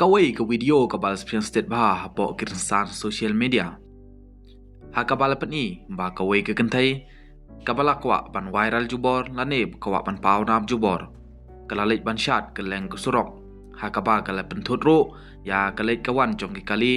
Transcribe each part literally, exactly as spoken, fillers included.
Kawei ka video kaba la spriang stet bha hapoh ki rynsan social media, ha kaba la pyni ba kawei ka kynthei kaba la kwah ban viral jubor lane ka kwah ban paw nap jubor, ka la leit ban shad kylleng ka surok, ha kaba ka la pynthut ruh ïa ka leit ka wan jong ki kali,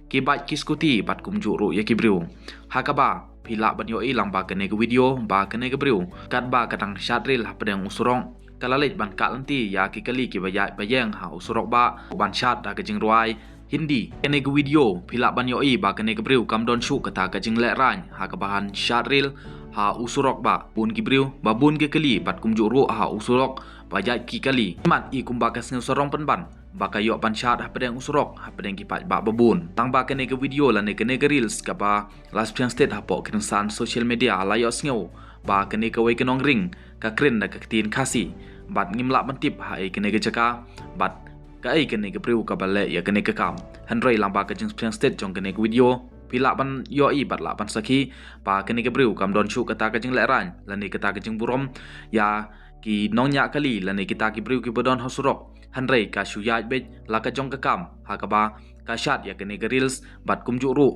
ki bike, ki scooty bad kumjuh ruh ïa ki briew. Ha kaba phi lah ban ïohi lang ba kane ka video ba kane ka briew katba ka dang shad ril hapdeng u surok, ka la leit ban kah lynti ïa ki kali kiba ïaid ba ïeng ha u surok ba ban shad da ka jingrwai Hindi. Kane ka video phi lah ban ïohi ba kane ka briew kam don shuh kata ka jinglehrain ha kaba han shad ril ha u surok ba bun ki briew, ba bun ki kali bad kumjuh ruh ha u surok ba ïaid ki kali. Mat i kumba ka sngew sarong pynban ba ka ïoh ban shad hapdeng u surok hapdeng ki paidbah ba bun. Tang ba kane ka video lane kane ka reels kaba la spriang stet hapoh ki rynsan social media la ïohsngew ba kane kawei ka nongring ka kren da ka ktien Khasi bad ngim lah ban tip ha ei kane ka jaka bad ka ei kane ka briew kaba leh ïa kane ka kam. Hynrei lang ba ka jingspriang stet jong kane ka video phi lah ban ïohi bad lah ban sakhi ba kane ka briew kam don shuh kata ka jinglehrain lane kata ka jingburom ïa ki nongñiah kali lane kita ki briew kiba don ha surok. Hynrei ka shu ïaid beit la ka jong ka kam ha kaba ka shad ïa kane ka reels bad kumjuh ruh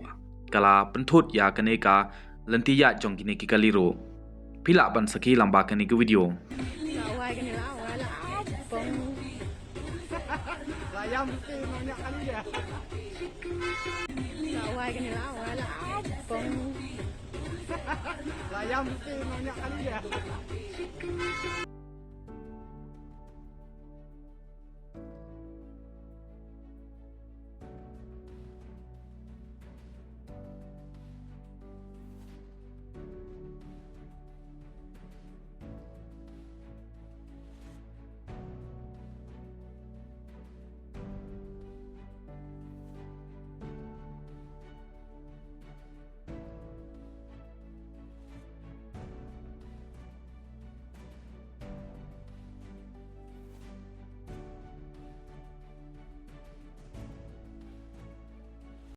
ka la pynthut ïa kane ka lynti ïaid jong kine ki kali ruh. Phi lah ban sakhi lang ba kane ka video.